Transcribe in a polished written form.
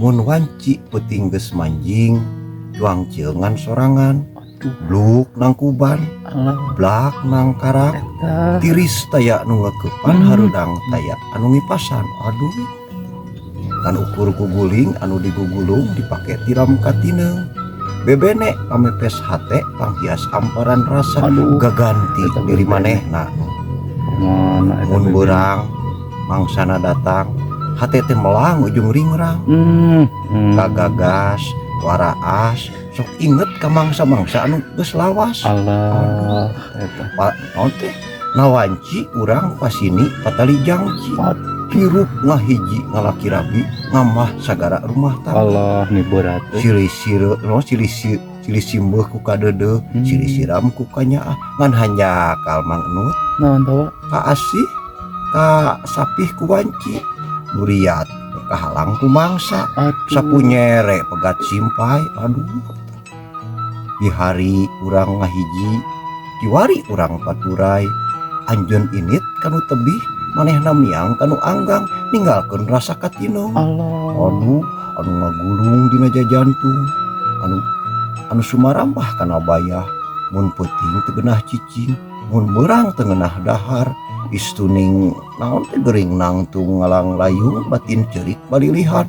Mun wanci peuting geus manjing, cuang ceungan sorangan. Aduh. Bluk nangkuban. Alah. Blak nangkarak. Eta. Tiris taya nu ngeukepan, hareudang taya anu ngipasan. Aduh, kan ukur guguling anu digugulung dipake tilam katineung, bebene pamepes hate, panghias amparan rasa. Aduh. Gaganti Eta diri bebene. Manehna. Mana eta Mun bebene? beurang mangsana datang, hate teh melang ujung ringrang. Kagagas waraas, sok inget ka mangsa-mangsa anu geus lawas. Alah, eta. Naon teh, nawanci urang pasini patali jangci. Aduh. Hirup ngahiji, ngalaki rabi, ngamah sagara rumah tangga. Allah, nih berat euy. Silih sire no, silih silih simbeuh ku kadeudeuh, silih siram ku kanyaah, ngan hanjakal Mang Enut. Naon tawa? Kaasih ka sapih ku wanci, duriat kahalang ku mangsa. Aduh. Sapu nyere pegat simpai. Aduh, di hari urang ngahiji, kiwari urang paturai, anjeun init kanu tebih, manehna miang kanu anggang, ninggalkeun rasa katinong. Allah. Aduh, anu ngagulung dina jajantung, anu anu sumarambah kana bayah. Mun peuting teu geunah cicing, mun beurang teu ngeunah dahar, istuning naon teh, gering nangtung ngalang layung, batin ceurik balilihan.